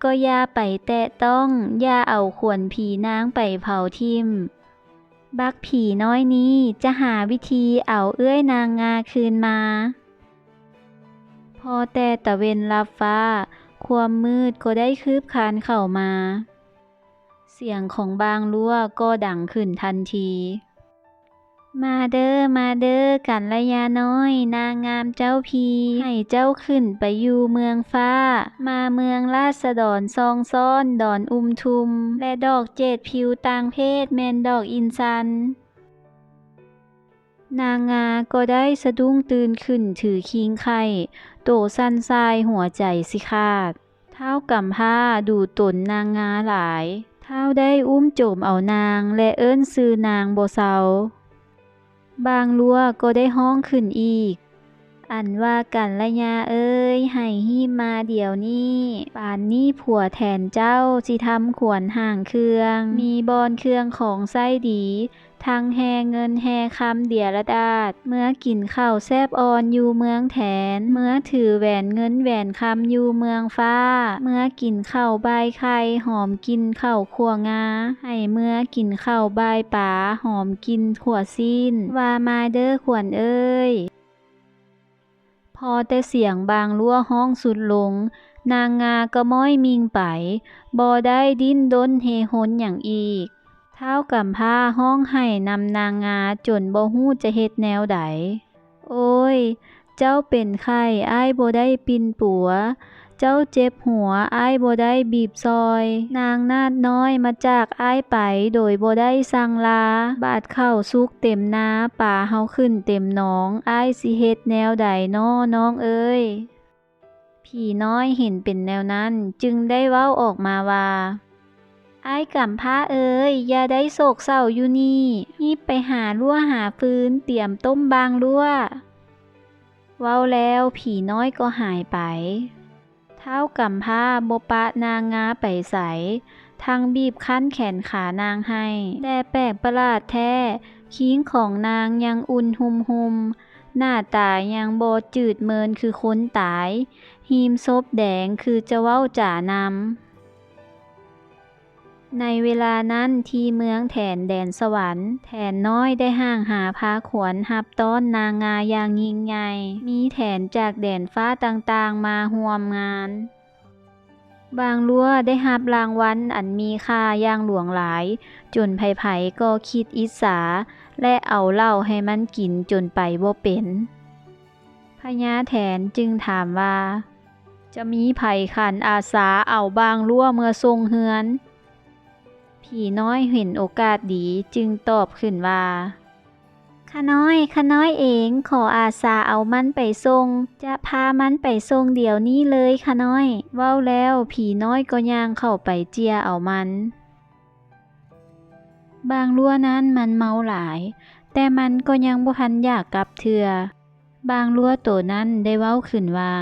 ກໍຢ່າໄປແຕະຕ້ອງ, ຢ່າເອົາຂວັນຜີນາງໄປເຜົາຖິ້ມ. ບັກຜີນ້ອຍນີ້ຈະຫາວິທີເອົາເອື້ອຍນາງງາຄືນມາ. ພໍແຕ່ຕາເວັນລັບຟ້າ, ຄວາມມືດກໍໄດ້ຄືບຄານເຂົ້າມາ. ສຽງຂອງບາງລົວກໍດັງຂຶ້ນທັນທີ. ມາເດີ້ ມາເດີ້ ກັນລະຍານ້ອຍ, ນາງງາມເຈົ້າພີ, ໃຫ້ເຈົ້າຂຶ້ນໄປຢູ່ເມືອງຟ້າ, ມາເມືອງລາຊະດອນຊອງຊ້ອນ, ດອນອຸມທຸມ ແລະ ດອກເຈັດຜິວຕ່າງເພດແມ່ນດອກອິນຊັນ. ນາງງາກໍໄດ້ສະດຸ້ງຕື່ນຂຶ້ນຖືຄີງໄຂ້, ໂຕສັ່ນຊາຍຫົວໃຈຊິຂາດ. ທ້າວກຳພ້າດູຕົນນາງງາຫຼາຍ, ທ້າວໄດ້ອຸ້ມໂຈມເອົານາງ ແລະ ເອີ້ນຊື່ນາງບໍ່ເຊົາ. ບາງລົວກໍໄດ້ຮ້ອງຂຶ້ນອີກ, ອັນວ່າກັນລະຍາເອີຍ, ໃຫ້ຮີບມາດຽວນີ້, ປານນີ້ຜົວແທນເຈົ້າຊິທຳຂວັນຫ້າງເຄື່ອງ, ມີບ່ອນເຄື່ອງຂອງໃຊ້ດີ, ທັງແຮ່ເງິນແຮ່ຄຳເດຍລະດາດ, ເມືອກິນເຂົ້າແຊບອ່ອນຢູ່ເມືອງແທນ, ເມືອຖືແຫວນເງິນແຫວນຄຳຢູ່ເມືອງຟ້າ, ເມືອກິນເຂົ້າບາຍໄຂ່ ຫອມກິ່ນເຂົ້າຂົ້ວງາ, ໃຫ້ເມືອກິນເຂົ້າບາຍປາ ຫອມກິ່ນຂົ້ວຊີ້ນ, ວ່າມາເດີ້ຂວັນເອີຍ. ພໍແຕ່ສຽງບາງລົວຮ້ອງສຸດລົງ, ນາງງາກໍມ້ອຍມິ່ງໄປ, ບໍ່ໄດ້ດີ້ນດົນເຮຮົນຫຍັງອີກ. ທ້າວກຳພ້າຮ້ອງໄຫ້ນຳນາງງາຈົນບໍ່ຮູ້ຈະເຮັດແນວໃດ. ໂອ້ຍ, ເຈົ້າເປັນໄຂ້, ອ້າຍບໍ່ໄດ້ປິ່ນປົວ. ເຈົ້າເຈັບຫົວ, ອ້າຍບໍ່ໄດ້ບີບຊ່ອຍ. ນາງນາດນ້ອຍມາຈາກອ້າຍໄປໂດຍບໍ່ໄດ້ສັ່ງລາ. ບາດເຂົ້າສຸກເຕັມນາ, ປາເຮົາຂຶ້ນເຕັມໜອງ, ອ້າຍຊິເຮັດແນວໃດນໍນ້ອງເອີຍ? ຜີນ້ອຍເຫັນເປັນແນວນັ້ນ, ຈຶ່ງໄດ້ເວົ້າອອກມາວ່າ, ອ້າຍກຳພ້າເອີຍ, ຢ່າໄດ້ໂສກເສົ້າຢູ່ນີ້, ຮີບໄປຫາລົວຫາຟືນ, ຕຽມຕົ້ມບາງລົວ. ເວົ້າແລ້ວ, ຜີນ້ອຍກໍຫາຍໄປ. ທ້າວກຳພ້າບໍ່ປະນາງງາໄປໃສ, ທັງບີບຄັ້ນແຂນຂານາງໃຫ້. ແຕ່ແປກປະຫຼາດແທ້, ຄີງຂອງນາງຍັງອຸ່ນຮຸ່ມໆ, ໜ້າຕາຍັງບໍ່ຈືດເມີນຄືຄົນຕາຍ, ຮີມສົບແດງຄືຈະເວົ້າຈານຳ. ໃນເວລານັ້ນທີ່ເມືອງແທນແດນສະຫວັນ, ແທນນ້ອຍໄດ້ຫ້າງຫາພາຂວັນຮັບຕ້ອນນາງງາຢ່າງຍິ່ງໃຫຍ່, ມີແທນຈາກແດນຟ້າຕ່າງໆມາຮ່ວມງານ. ບາງລັວໄດ້ຮັບລາງວັນອັນມີຄ່າຢ່າງຫຼວງຫຼາຍ, ຈົນໃຜໆກໍຄິດອິດສາ ແລະ ເອົາເຫຼົ້າໃຫ້ມັນກິນຈົນໄປບໍ່ເປັນ. ພະຍາແທນຈຶ່ງຖາມວ່າ, ຈະມີໃຜຂັນອາສາເອົາບາງລັວເມືອສົ່ງເຮືອນ? ຜີນ້ອຍເຫັນໂອກາດດີຈຶ່ງຕອບຂຶ້ນວ່າ, ຂ້ານ້ອຍ, ຂ້ານ້ອຍເອງ, ຂໍອາສາເອົາມັນໄປສົ່ງ, ຈະພາມັນໄປສົ່ງດຽວນີ້ເລີຍ, ຂ້ານ້ອຍ. ເວົ້າແລ້ວ, ຜີນ້ອຍກໍຍ່າງເຂົ້າໄປເຈ້ຍເອົາມັນ. ບາງລັວນັ້ນມັນເມົາຫຼາຍ, ແຕ່ມັນກໍຍັງບໍ່ທັນຢາກກັບເທື່ອ. ບາງລັວໂຕນັ້ນໄດ້ເວົ້າຂຶ້ນວ່າ,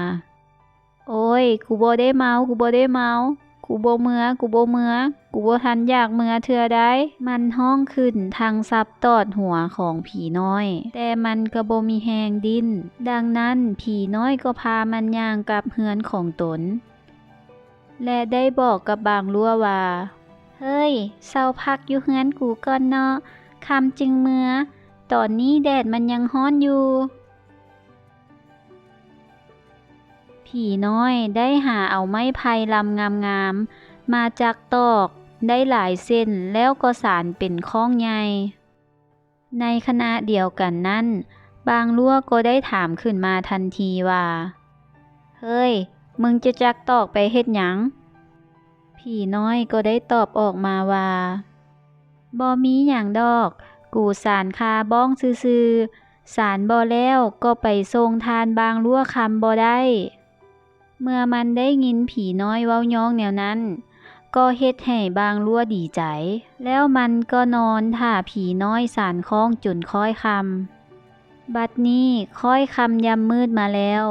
ໂອ້ຍ, ກູບໍ່ໄດ້ເມົາ, ກູບໍ່ໄດ້ເມົາ, ກູບໍ່ເມືອ, ກູບໍ່ເມືອ, ກູບໍ່ທັນຢາກເມືອເທື່ອໃດ. ມັນຮ້ອງຂຶ້ນທັງສັບຕອດຫົວຂອງຜີນ້ອຍ, ແຕ່ມັນກໍບໍ່ມີແຮງດີ້ນ. ດັ່ງນັ້ນ, ຜີນ້ອຍກໍພາມັນຍ່າງກັບເຮືອນຂອງຕົນ ແລະ ໄດ້ບອກກັບບາງລັວວ່າ, ເຮີ້ຍ, ເຊົາພັກຢູ່ເຮືອນກູກ່ອນເນາະ, ຄ່ຳຈຶ່ງເມືອ, ຕອນນີ້ແດດມັນຍັງຮ້ອນຢູ່. ຜີນ້ອຍໄດ້ຫາເອົາໄມ້ໄຜ່ລຳງາມໆມາຈັກຕອກໄດ້ຫຼາຍເສັ້ນ ແລ້ວກໍສານເປັນຄ້ອງໃຫຍ່. ໃນຂະນະດຽວກັນນັ້ນ, ບາງລັວກໍໄດ້ຖາມຂຶ້ນມາທັນທີວ່າ, ເຮີ້ຍ, ມຶງຈະຈັກຕອກໄປເຮັດຫຍັງ? ຜີນ້ອຍກໍໄດ້ຕອບອອກມາວ່າ, ບໍ່ມີຫຍັງດອກ, ກູສານຄາບ້ອງຊື່ໆ, ສານບໍ່ແລ້ວກໍໄປສົ່ງທ່ານບາງລັວຄຳບໍ່ໄດ້. ເມື່ອມັນໄດ້ຍິນຜີນ້ອຍເວົ້າຍ້ອງແນວນັ້ນ, ກໍເຮັດໃຫ້ບາງລັວດີໃຈ, ແລ້ວມັນກໍນອນຖ້າຜີນ້ອຍສານຄ້ອງຈົນຄ້ອຍຄ່ຳ. ບັດນີ້ຄ້ອຍຄ່ຳຢ່ຳມືດມາແລ້ວ,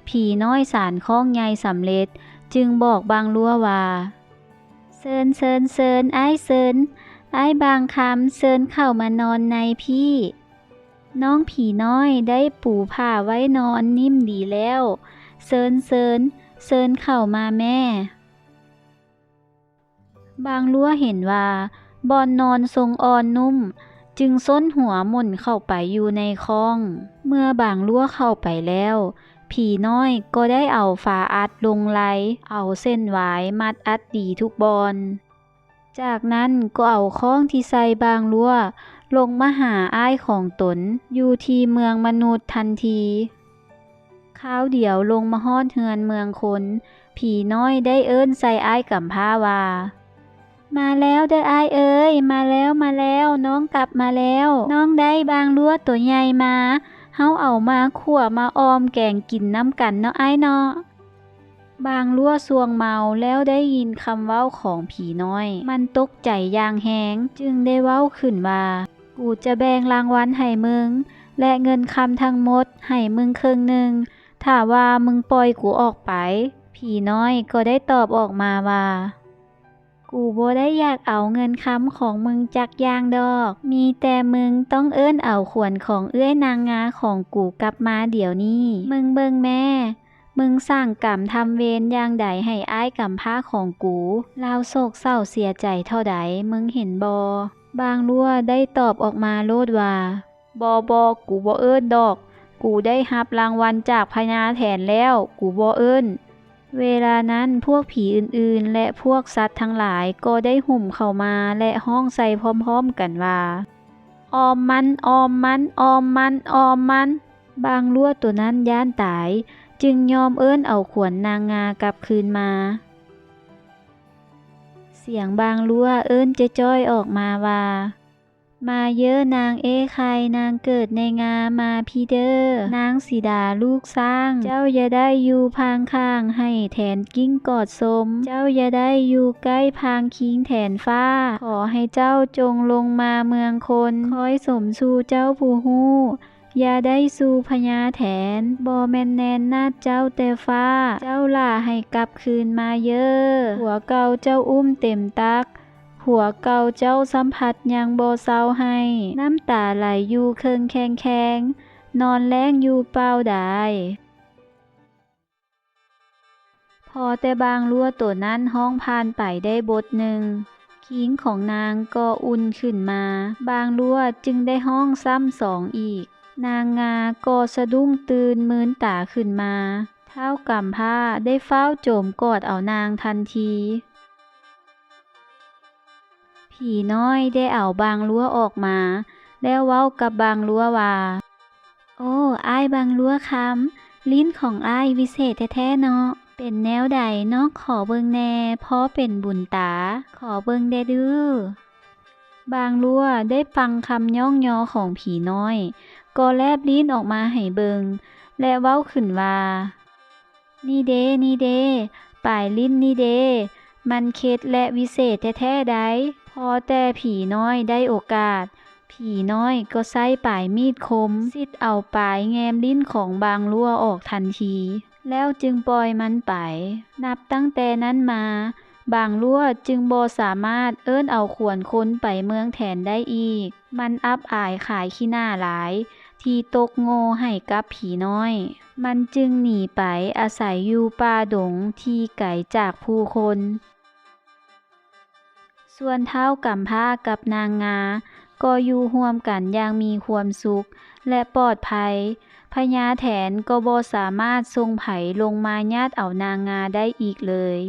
ຜີນ້ອຍສານຄ້ອງໃຫຍ່ສຳເລັດ, ຈຶ່ງບອກບາງລັວວ່າ, ເຊີນ, ເຊີນ, ເຊີນ, ອ້າຍເຊີນ, ອ້າຍບາງຄຳ ເຊີນເຂົ້າມານອນໃນພີ້. ນ້ອງຜີນ້ອຍໄດ້ປູຜ້າໄວ້ນອນ ນິ້ມດີແລ້ວ. ເຊີນ, ເຊີນ, ເຊີນເຂົ້າມາແມ້. ບາງລັວເຫັນວ່າບ່ອນນອນຊົງອ່ອນນຸ້ມ, ຈຶ່ງສົ້ນຫົວໝົນເຂົ້າໄປຢູ່ໃນຄ້ອງ. ເມື່ອບາງລັວເຂົ້າໄປແລ້ວ, ຜີນ້ອຍກໍໄດ້ເອົາຝາອັດລົງໄລ, ເອົາເສັ້ນຫວາຍມັດອັດດີທຸກບ່ອນ. ຈາກນັ້ນກໍເອົາຄ້ອງທີ່ໃສ່ບາງລັວລົງມາຫາອ້າຍຂອງຕົນຢູ່ທີ່ເມືອງມະນຸດທັນທີ. ຄາວດຽວລົງມາຮອດເຮືອນເມືອງຄົນ, ຜີນ້ອຍໄດ້ເອີ້ນໃສ່ອ້າຍກຳພ້າວ່າ, ມາແລ້ວເດີ້ອ້າຍເອີຍ, ມາແລ້ວ, ມາແລ້ວ, ນ້ອງກັບມາແລ້ວ. ນ້ອງໄດ້ບາງລັວໂຕໃຫຍ່ມາ, ເຮົາເອົາມາຂົ້ວມາອອມແກງກິນນຳກັນເນາະອ້າຍເນາະ. ບາງລັວສ່ວງເມົາແລ້ວໄດ້ຍິນຄຳເວົ້າຂອງຜີນ້ອຍ, ມັນຕົກໃຈຢ່າງແຮງ, ຈຶ່ງໄດ້ເວົ້າຂຶ້ນວ່າ, ກູຈະແບ່ງລາງວັນໃຫ້ມຶງ ແລະ ເງິນຄຳທັງໝົດໃຫ້ມຶງເຄິ່ງໜຶ່ງ, ຖ້າວ່າມຶງປ່ອຍກູອອກໄປ. ຜີນ້ອຍກໍໄດ້ຕອບອອກມາວ່າ, ກູບໍ່ໄດ້ຢາກເອົາເງິນຄຳຂອງມຶງຈັກຢ່າງດອກ, ມີແຕ່ມຶງຕ້ອງເອີ້ນເອົາຂວັນຂອງເອື້ອຍນາງງາຂອງກູກັບມາດຽວນີ້. ມຶງເບິ່ງແມ້, ມຶງສ້າງກຳທຳເວນຢ່າງໃດໃຫ້ອ້າຍກຳພ້າຂອງກູ, ລາວໂສກເສົ້າເສຍໃຈເທົ່າໃດ, ມຶງເຫັນບໍ່? ບາງລັວໄດ້ຕອບອອກມາໂລດວ່າ, ບໍ່, ບໍ່, ກູບໍ່ເອີ້ນດອກ. ກູໄດ້ຮັບລາງວັນຈາກພະຍາແຖນແລ້ວ, ກູບໍ່ເອີ້ນ. ເວລານັ້ນພວກຜີອື່ນໆ ແລະ ພວກສັດທັງຫຼາຍກໍໄດ້ຫຸ້ມເຂົ້າມາ ແລະ ຮ້ອງໃສ່ພ້ອມໆກັນວ່າ, ອ້ອມມັນ, ອ້ອມມັນ, ອ້ອມມັນ, ອ້ອມມັນ. ບາງລັວໂຕນັ້ນຢ້ານຕາຍ, ຈຶ່ງຍອມເອີ້ນເອົາຂວັນນາງງາກັບຄືນມາ. ສຽງບາງລັວເອີ້ນຈ້ອຍໆອອກມາວ່າ, ມາເຢີນາງເອ້ໄຂ່, ນາງເກີດໃນງາ, ມາພີ້ເດີ້ ນາງສີດາລູກຊ້າງ. ເຈົ້າຢ່າໄດ້ຢູ່ພາງຂ້າງ, ໃຫ້ແທນກິ່ງກອດຊົມ. ເຈົ້າຢ່າໄດ້ຢູ່ໃກ້ພາງຄິງແທນຟ້າ. ຂໍໃຫ້ເຈົ້າຈົ່ງລົງມາເມືອງຄົນ, ຄອຍສົມສູ່ເຈົ້າຜູ້ຮູ້. ຢ່າໄດ້ສູ່ພະຍາແຖນ, ບໍ່ແມ່ນແນນນາດເຈົ້າແຕ່ຟ້າ. ເຈົ້າຫຼ້າໃຫ້ກັບຄືນມາເຢີ. ຜົວເກົ່າເຈົ້າອຸ້ມເຕັມຕັກ, ຜົວເກົ່າເຈົ້າຊ້ຳພັດຍັງບໍ່ເຊົາໄຫ້. ນ້ຳຕາໄຫຼຢູ່ເຄິ່ງແຄງແຄງ, ນອນແລ້ງຢູ່ເປົ່າດາຍ. ພໍແຕ່ບາງລັວໂຕນັ້ນຮ້ອງຜ່ານໄປໄດ້ບົດໜຶ່ງ, ຄີງຂອງນາງກໍອຸ່ນຂຶ້ນມາ. ບາງລັວຈຶ່ງໄດ້ຮ້ອງຊ້ຳສອງອີກ. ນາງງາກໍສະດຸ້ງຕື່ນ, ມືນຕາຂຶ້ນມາ. ທ້າວກຳພ້າໄດ້ຟ້າວໂຈມກອດເອົານາງທັນທີ. ຜີນ້ອຍໄດ້ເອົາບາງລັວອອກມາ ແລ້ວເວົ້າກັບບາງລັວວ່າ, ໂອ້, ອ້າຍບາງລັວຄຳ, ລີ້ນຂອງອ້າຍວິເສດແທ້ໆເນາະ. ເປັນແນວໃດນ້ອງຂໍເບິ່ງແດ່, ພໍເປັນບຸນຕາ, ຂໍເບິ່ງແດ່ດຸ. ບາງລັວໄດ້ຟັງຄຳຍ້ອງຍໍຂອງຜີນ້ອຍ, ກໍແລບລີ້ນອອກມາໃຫ້ເບິ່ງ ແລະ ເວົ້າຂຶ້ນວ່າ, ນີ້ເດ, ນີ້ເດ, ປາຍລີ້ນນີ້ເດ, ມັນເຄັດ ແລະ ວິເສດແທ້ໆໃດ໋. ພໍແຕ່ຜີນ້ອຍໄດ້ໂອກາດ, ຜີນ້ອຍກໍໃຊ້ປາຍມີດຄົມຊິດເອົາປາຍແງມລີ້ນຂອງບາງລັວອອກທັນທີ, ແລ້ວຈຶ່ງປ່ອຍມັນໄປ. ນັບຕັ້ງແຕ່ນັ້ນມາ, ບາງລັວຈຶ່ງບໍ່ສາມາດເອີ້ນເອົາຂວັນຄົນໄປເມືອງແທນໄດ້ອີກ. ມັນອັບອາຍຂາຍຂີ້ໜ້າຫຼາຍ ທີ່ຕົກໂງ່ໃຫ້ກັບຜີນ້ອຍ. ມັນຈຶ່ງໜີໄປອາໄສຢູ່ປ່າດົງທີ່ໄກຈາກຜູ້ຄົນ. ສ່ວນທ້າວກຳພ້າກັບນາງງາກໍຢູ່ຮ່ວມກັນຢ່າງມີຄວາມສຸກ ແລະ ປອດໄພ. ພະຍາແຖນກໍບໍ່ສາມາດສົ່ງໃຜລົງມາຍາດເອົານາງງາໄດ້ອີກເລີຍ.